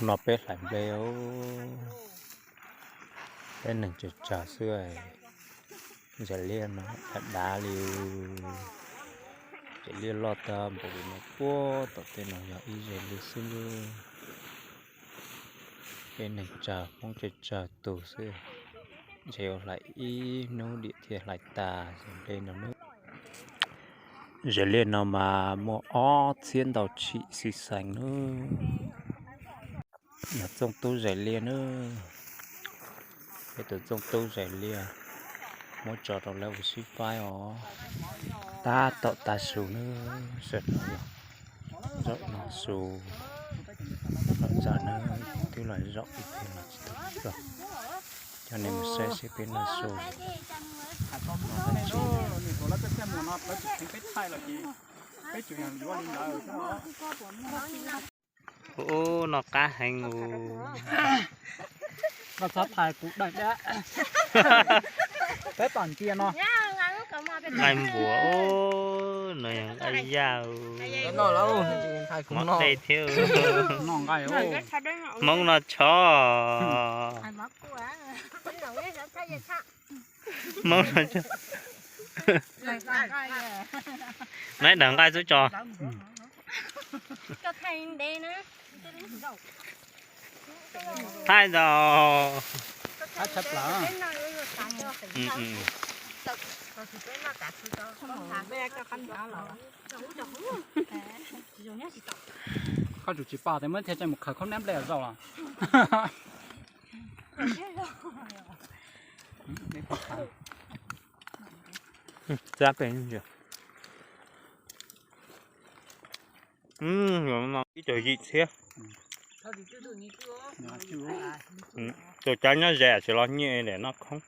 No peb hlais nplej, peb neeg tsawg tsawg xwb. Zais liaj no dav dav li. Zais liaj loj tag npaum li no puag tom tej no yog ib zais liaj xwb. Peb neeg tsawg, Hmoob tsawg tsawg tus xwb. Ntshe yuav hlais ib hnub dim thiaj hlais tas zais liaj no nawb. Zais liaj no mas muaj ob txhiab ntau tshim xij xees nawb. Yog txooj tub zais liaj nawb. Peb tus txooj tub zais liaj muab tso rau lawv ua sib faib os. Tab tom tav su nawb, sawv daws los zaum noj su. Los txog nawb, twb los zaum ib pliag los tsis tau zaum. Coj nej mus saib seb peb noj su. Ub, no qab heev ub. Koj txhob thaiv kuv dawm dab. Peb tom ntsia no. Nqaij npuas, no yog nqaij yaj, mov dej thiab. Hmoob no tsho. Hmoob no tsho. Nai dag nqaij xwb tso. Thaij ntau. Koj tsum tsis pom tias muab thiaj tseem mus khaws khaub nab nplej zaum los. Ib co yim txhiab. Tus cav nyob ze tsis los nyiaj li noj khoob.